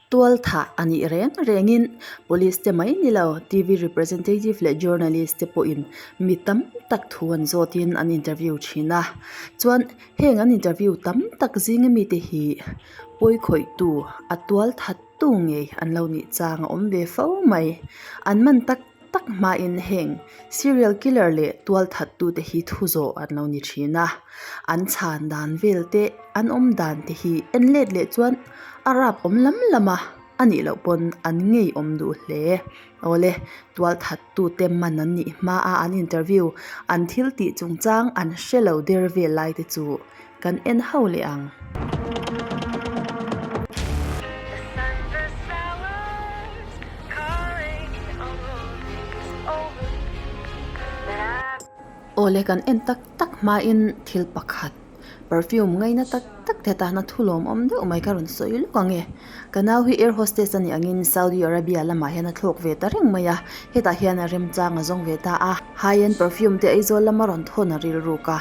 Tualthah a nih reng rengin Police te mai ni lo, TV representative leh journalist te pawhin mi tam tak thu an zawtin an interview thin a. Chuan heng an interview tam tak zinga mite hi pawikhawihtu a tualthat tu ngei an lo nih chang a awm ve fo mai. An man tak tak hmain heng serial killer leh tualthat tute hi thu zawh an lo ni thin a, an chhan dan vel te an awm dan te hi en let leh chuan a rap awm lam lam a, a nih loh pawn an ngei awm duh hle. Awle, tualthat tute man an nih hma a an interview an thil tih chungchang an hre lo der vel lai te chu kan en ho leh ang. Awle kan en tak tak hmain thil pakhat perfume ngaina tak tak te tana thu lawmawm deuh mai ka rawn sawi lawk ang e. Ka nau hi air hostess a nih angin Saudi Arabia lamah hian a thlawk ve ta reng mai a, hetah hian a remchang a zawng ve ta a. High end perfume te Aizawl lama rawn thawn a rilruk a.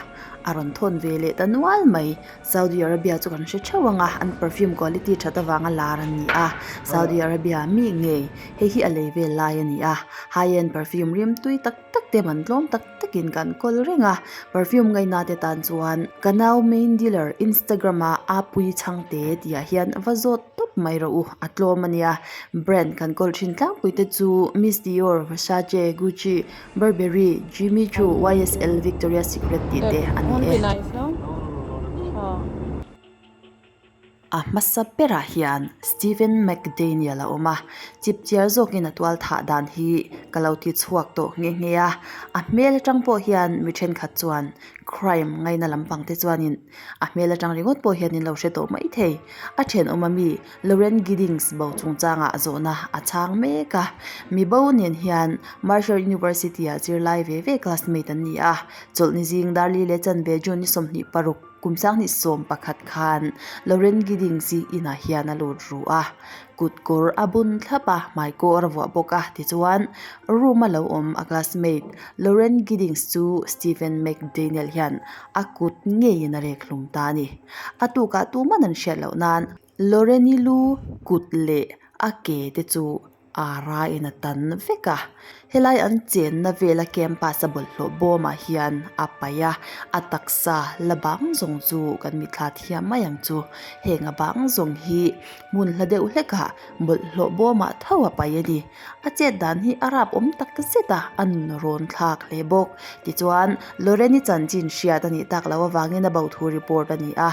A rawn thawn ve leh ta nual mai. Saudi Arabia chu kan hre theuh ang a, an perfume quality that avanga lar an ni a. Saudi Arabia mi ngei hei hi a lei vel lai a ni a. High end perfume rim tui tak tak te man tlawm tak takin kan kawl reng a. Perfume ngaina te tan chuan ka nau main dealer Instagram a Apui Chhangte tih ah hian va zawt tawp mai rawh u, a tlawm a nia. Brand kan kawl thin tlangpui te chu Miss Dior, Versace, Gucci, Burberry, Jimmy Choo, YSL, Victoria's Secret tih te a ni e. A hmasa berah hian Stephen McDaniel a awm a, chipchiar zawkin a tual thah dan hi ka lo ti chhuak tawh nghe nghe a. A hmel atang pawh hian mi thenkhat chuan crime ngaina lampang te chuanin a hmel atang ringawt pawh hian in lo hre tawh mai thei. A thenawm ami Lauren Giddings bo chungchangah zawhna a chhang mek a, mi bo nen hian Marshall University-ah zirlai ve ve classmate an ni a, chawlhni zing Darli leh Chanve June ni 26 kum 2011 khan Lauren Giddings hi inah hian a lut ru a, kut kawr a bun thlap a, hmai kawr a vuah bawk a, tichuan room a lo awm a classmate Lauren Giddings chu Stephen McDaniel hian a kut ngeiin a rek hlum ta a ni. A tukah tuman an hriat loh nan Loreni lu kut leh a ke te chu ara in a tan vek a. Helai an chenna vela campus a bawlhhlawh bawmah hian a paih a, a taksa la bang zawng chu kan mitthla thiam mai ang chu. Heng a bang zawng hi hmun hla deuh hlekah bawlhhlawh bawmah tho a paih a ni. A chet dan hi a rap awm tak zet a, a nun rawn thlak hle bawk. Tichuan, Loreni chanchin hriat a nih tak loh avangin a bo thu report a ni a.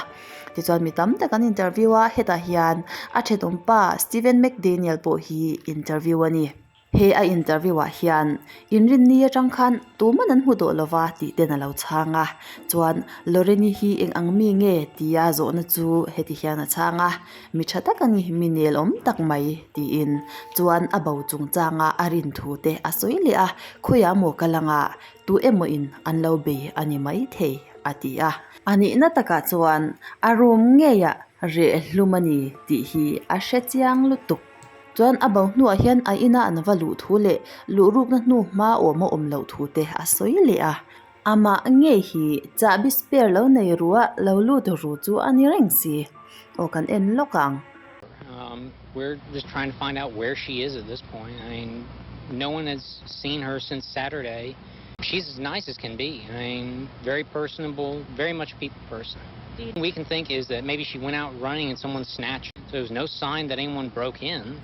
Tichuan mi tam tak an interview a, hetah hian a thenawm pa Steven McDaniel pawh hi interview a ni. He a interview ah hian inrinni atang khan tuman an hmu tawh lova tih ten a lo chhang a, chuan Loreni hi eng ang mi nge tia zawhna chu heti hian a chhang a, mi tha tak a ni, mi nel awm tak mai tiin chuan a bo chungchanga a rin thu te a sawi leh a, khawiah maw ka lang a, tu emaw in an lo bei a ni maithei a ti a. A nihna takah chuan a room ngeiah reh hlum a ni tih hi a hre chiang lutuk. Chuan a bo hnuah hian a ina an va luh thu leh luh rukna hnu hma awm a awm loh thu te a sawi leh a. Amah ngei hi chahbi spare lo nei ru a lo lut ru chu a ni reng si. Aw kan en lawk ang. We're just trying to find out where she is at this point. I mean, no one has seen her since Saturday. She's as nice as can be. I mean, very personable, very much a people person. We can think is that maybe she went out running and someone snatched her. So there was no sign that anyone broke in.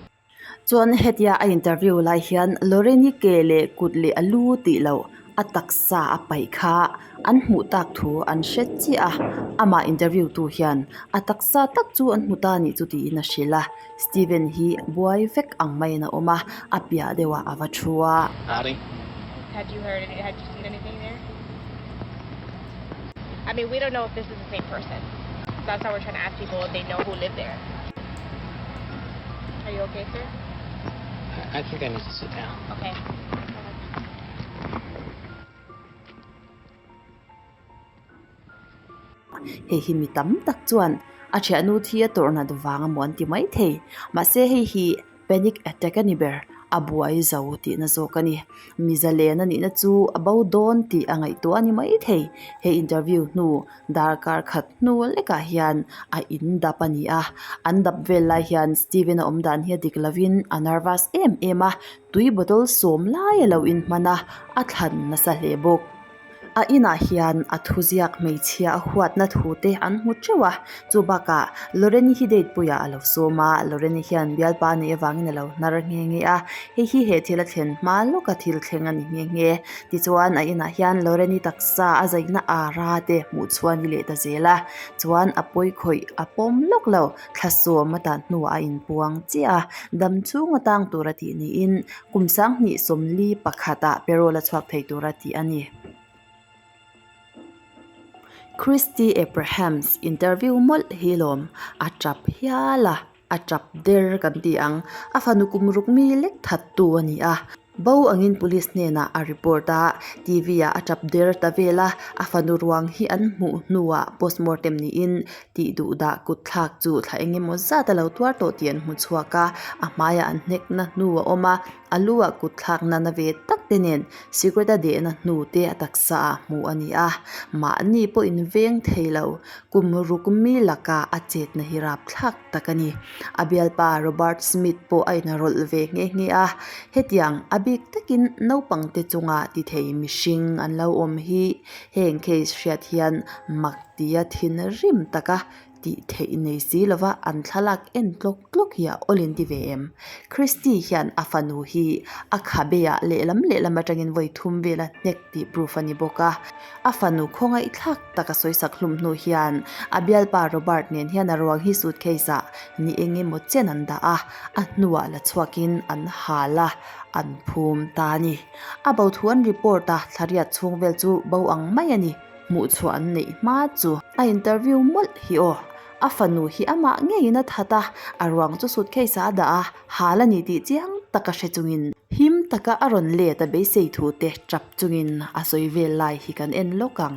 Chuan hetia a interview lai hian Lorraine-i ke leh kut leh a lu tih loh a taksa a paih kha an hmuh tak thu an hre chiah a, amah interview tu hian a taksa tak chu an hmu ta nih chu tiin a hrilh a, Steven hi buai vek ang maiin a awm a, a piah deuhah a va thu a. Howdy. Had you heard any, had you seen anything there? I mean, we don't know if this is the same person. That's why we're trying to ask people if they know who lived there. Are you okay, sir? I, I think I need to sit down. Okay. Hei hi mi tam tak chuan a thiannu thi a tawrh nat vang a maw an ti mai thei. Mahse hei hi panic attack a ni ber. a buai zo tihna zawk a ni. Mi zalen a nihna chu a bo dawn tih a ngaihtuah a ni maithei. He interview hnu darkar khat hnu lekah hian a in dap a ni a, an dap vel lai hian Steven-a awm dan hi a dik lovin a nervous em em a, tui bottle sawm lai a lo inhman a, a thlan nasa hle bawk. A inah hian a thuziak hmeichhia a huatna thu te an hmu teuh a, chu bakah Loreni hi date puiah a lo sawm a, Loreni hian bialpa neih avangin a lo hnar nghe nghe a, hei hi he thil a thlen hma lawka thil thleng a ni nghe nghe. Tichuan a inah hian Loreni taksa a zaihna ara te hmuh chhuah a ni leh ta zel a, chuan a pawi khawih a pawm lawk lo, thla sawm a tan hnuah a inpuang chiah a, dam chhung a tang tur a tih niin Kum sanghnih sawmli pakhatah parole a chhuak thei tura tih a ni. Christy Abrahams interview mawlh hi lawm a tap hial a, a tap der kan ti ang. A fanu kum ruk mi lek that tu a ni a. Bo angin police hnenah a report a, T_V ah a tap der ta vel a, a fanu ruang hi an hmuh hnuah postmortem niin Tih duh dah kut thlak chu thla eng emaw zat a lo tuar tawh tih an hmu chhuak a, a hmaiah an hnekna hnu a awm a, a lu ah kut thlakna na ve tak te nen cigarette a dehna hnu te a taksa ah hmuh a ni a, mahni pawh in veng thei lo, kum ruk mi laka a chetna hi rap thlak tak a ni. A bialpa Robert Smith pawh a inrawlh ve nghe nghe a, hetiang a bik takin naupang te chunga ti thei mihring an lo awm hi heng case hriat hian mak Tia thinrim taka tih theih nei si lova an thlalak en tlawk tlawk hi a awl in ti ve em? Christy hian a fanu hi a khabeah lehlam lehlam atangin vawi thum vela hnek tih proof a ni bawk a. A fanu khawngaihthlak taka sawisak hlum hnu hian a bialpa Robert nen hian a ruang hi suitcase ah ni eng emaw chen an dah a, a hnuah la chhuakin an hal a, an phum ta a ni. A bo thu an report a, thlariat chhung vel chu bo ang mai a ni. Hmuh chhuah an neih hma chu a interview mawlh hi aw. A fanu hi amah ngeiin a that a, a ruang chu suitcase ah a dah a, hal a ni tih chiang tak a hre chungin him taka a rawn let a beisei thu te tap chungin a sawi vel lai hi kan en lawk ang.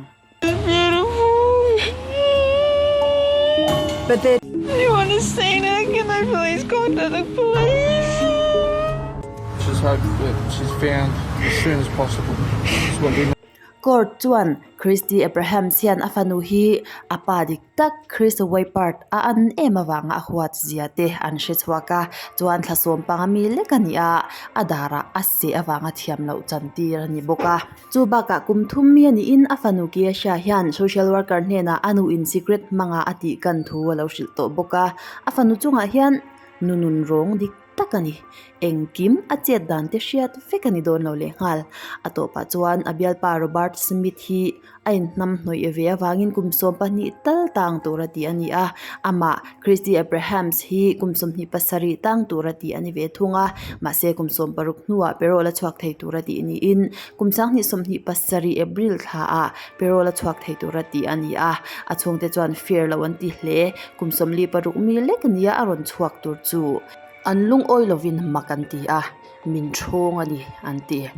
Court chuan Christy Abrahams hian a fanu hi a pa dik tak Chris Weipert a an em avanga a huat zia te an hre chhuak a, chuan thla sawm panga mi lek a ni a, a darah a seh avanga thiam loh chan tir a ni bawk a. Chu bakah kum thum mi a niin a fanu Kiesha hian social worker hnenah a nu in secret hmanga a tih kan thu a lo hrilh tawh bawk a, a fanu chungah hian nu nun rawng dik tak a ni. Engkim a chet dan te hriat vek a ni dawn lo lehnghal. A tawpah chuan a bialpa Robert Smith hi a inhnam hnawih ve avangin kum 12 tal tang tura tih a ni a, amah Christy Abrahams hi kum 27 tang tura tih a ni ve thung a, mahse kum 16 hnuah parole a chhuak thei tura tih niin kum 2027 April thlaah parole a chhuak thei tura tih a ni a, a chhungte chuan fair lo an ti hle. Kum 46 mi lek nia a rawn chhuak tur chu an lungawi lovin mak an ti a, min thawng a ni an ti.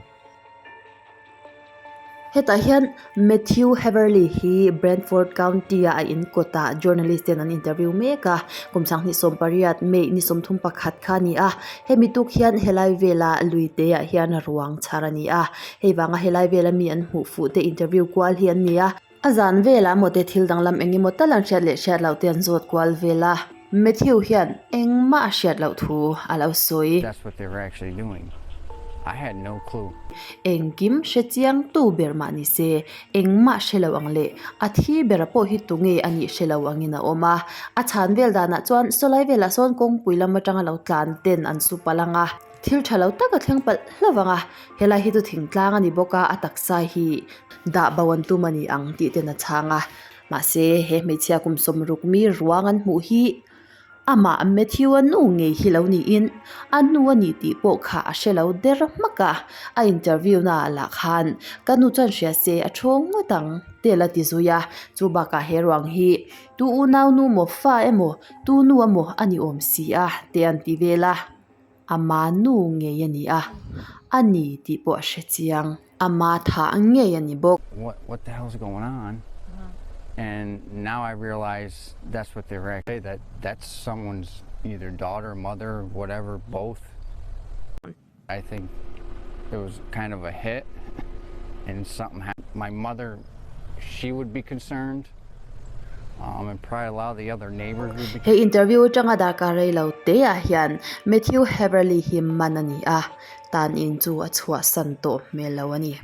Hetah hian Matthew Haverly hi Brantford County-a a in kawtah journalist ten an interview mek a, kum 28 May ni 31 kha a ni a, hemi tuk hian helai vela lui te ah hian ruang chhar a ni a, hei vanga helai vela mi an hmuh fuh te interview kual hi an ni a. A zan velah maw te thil danglam eng emaw tal an hriat leh hriat loh te an zawt kual vel a, Matthew hian engmah a hriat loh thu a lo sawi. That's what they were actually doing. I had no clue. Engkim hre chiang tu ber mah ni se, engmah hre lo ang leh a thi bera pawh hi tunge a nih hre lo angin a awm a. A chhan vel danah chuan sawlai velah sawn kawngpui lam atanga lo tlan ten an su palh ang a. Thil tha lo tak a thleng palh hlauh ang a, helai hi chu thingtlang a ni bawk a, a taksa hi dah bo an tum a ni ang tih ten a chhang a. Mahse, he hmeichhia kum sawmruk mi ruang an hmuh hi amah Matthew-a nu ngei hi lo niin a nu a ni tih pawh kha a hre lo der hmak a. A interview naah lah khan ka nu chuan hria se a thawng ngawt ang te la ti zui a, chu bakah he ruang hi tu unau nu maw fa emaw tu nu emaw a ni awm si a te an ti vel a. Ama nu ngei a ni a, a ni tih pawh a hre chiang. Ama tha ngei a ni bawk. What what the hell's going on and now I realize that's what they were that that's someone's either daughter, mother, whatever, both. I think it was kind of a hit and something happened. My mother, she would be concerned um, and probably a lot of the other neighbors would be. He interview atanga darkar rei lo te ah hian Matthew Haverly hi man a ni a, tan in chu a chhuahsan tawh hmel lo a ni.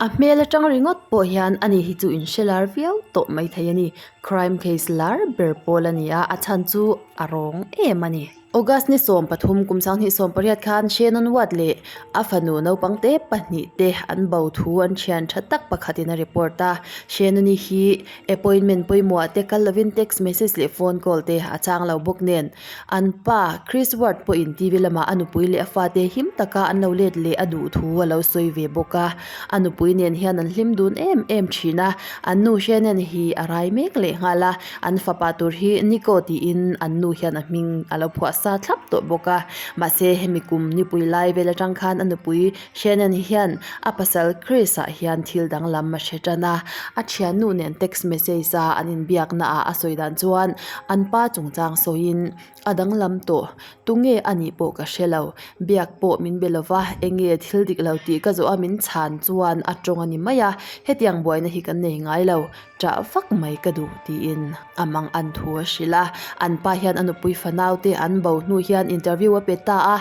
A hmel atang ringawt pawh hian ani hi chu inhre lar viau tawh maithei a ni. Crime case lar ber pawl a ni a, a chhan chu a rawng em a ni. August ni 13 kum 2018 khan Shannon Watt leh a fanu naupang te pahnih te an bo thu an thian tha tak pakhatin a report a. Shannon-i hi appointment pawimawh te kal lovin text message leh phone call te a chang lo bawk nen. An pa, Chris Ward pawhin TV lamah a nupui leh a fate him taka an lo let leh a duh thu a lo sawi ve bawk a. A nupui nen hian an hlim dun em em thin a, an nu Shannon hi a rai mek leh nghal a, an fapa tur hi Nico tiin an nu hian a hming a lo phuah sa thlap tawh bawk a. Mahse, hemi kum nipui lai vel atang khan a nupui Shannon hian a pasal Chris ah hian thil danglam a hre tan a, a thiannu nen text message a an inbiakna ah a sawi dan chuan an pa chungchang sawiin a danglam tawh, tunge a nih pawh ka hre lo, biak pawh min be lova, enge thil dik lo tih ka zawh a min chhan chuan a tawng a ni mai a, hetiang buaina hi kan nei ngai lo, ṭah vak mai ka duh tiin a mang an thu a hrilh a, an pa hian a nupui fanau te an bo hnu hian interview a pe ta a.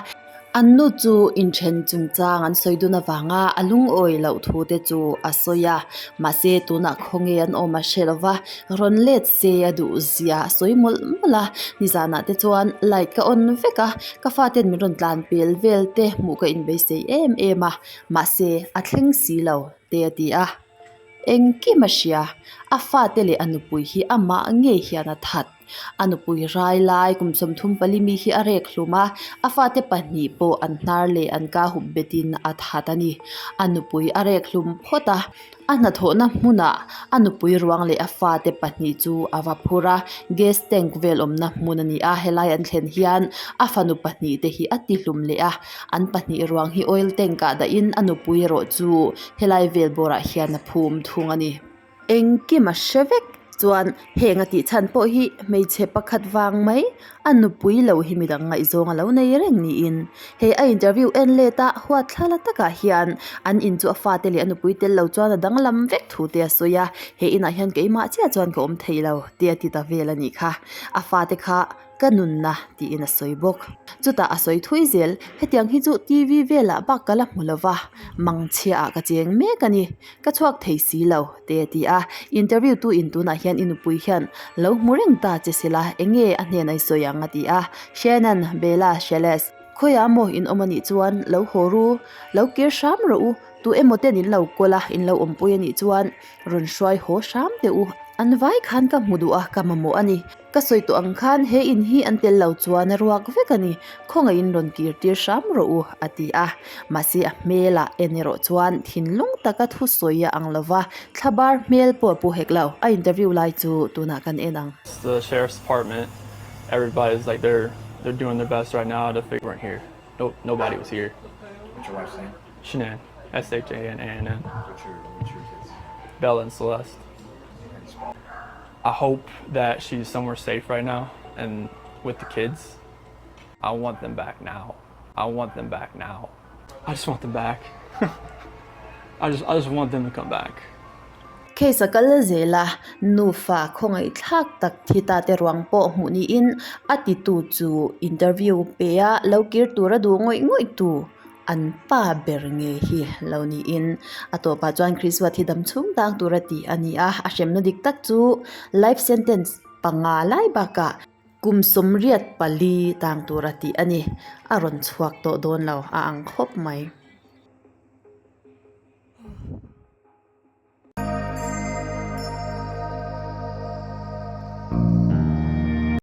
An nu chu inthen chungchang an sawi dun avanga a lungawi loh thu te chu a sawi a, mahse tunah khawnge an awm a hre lo va, rawn let se a duh zia a sawi mawlh mawlh a, nizanah te chuan light ka on vek a, ka faten min rawn tlan pel vel te hmuh ka inbeisei em em a, mahse a thleng si lo te a ti a. Engkim a hria, a fate leh a nupui hi amah ngei hian a that. A nupui rai lai kum 34 mi hi a rek hlum a, a fate pahnih pawh an hnar leh an ka hup betin a that a ni. A nupui a rek hlum phawt a, a hnathawhna hmunah a nupui ruang leh a fate pahnih chu a va phur a, gas tank vel awmna hmun a ni a, helai an thlen hian a fanu pahnih te hi a ti hlum leh a, an pahnih ruang hi oil tank ah dahin a nupui erawh chu helai vel bawrah hian a phum thung a ni. Engkim a hre vek chuan heng a tih chhan pawh hi hmeichhe pakhat vang mai a nupui lo hi midang ngaihzawng a lo nei reng niin he a interview en let a huat thla la takah hian an in chu a fate leh a nupui tel lo chuan a danglam vek thu te a sawi a he inah hian keimah chiah chuan ka awm thei lo te a ti ta vel a nih kha a fate kha Ka nunna tiin a sawi bawk. Chutah a sawi thui zel, hetiang hi chu TV velah bak ka la hmu lo va, mangchhia ah ka cheng mek a ni, ka chhuak thei si lo, te a ti a. Interview tu in tunah hian i nupui hian lo hmu reng ta che sela, enge a hnenah i sawi ang a ti a. Shannon, Bella, Shales, khawiah maw in awm a nih chuan lo haw ru, lo kir hram rawh u, tu emaw ten in lo kawl a, in lo awmpui a nih chuan rawn hruai haw hram teh u. An vai khan ka hmu duh a, ka mamawh a ni. Ka sawi tawh ang khan he in hi an tel lo chuan a ruak vek a ni, khawngaihin rawn kir tir hram rawh u, a ti a. Mahse a hmelah en erawh chuan thinlung taka thusawi a ang lova, thlabar hmel pawh a pu hek lo. A interview lai chu tunah kan en ang. The sheriff's department, everybody is like they're they're doing their best right now to figure weren't here. No, nobody was here. What's your wife's name? Shanann, S H A N A N N. What's your what's your kids? Bella and Celeste. I hope that she's somewhere safe right now and with the kids. I want them back now. I want them back now. I just want them back. I just I just want them to come back. Case a kal zel a, nufa khawngaihthlak tak thi ta te ruang pawh hmuh niin a titu chu interview pe a lo kir tur a duh ngawih ngawih tu An pa ber nge hi lo niin a tawpah chuan Kriswa thi dam chhung tang tura tih a ni a, a hremna dik tak chu life sentence panga lai bakah kum 84 tang tura tih a ni, a rawn chhuak tawh dawn lo a ang khawp mai.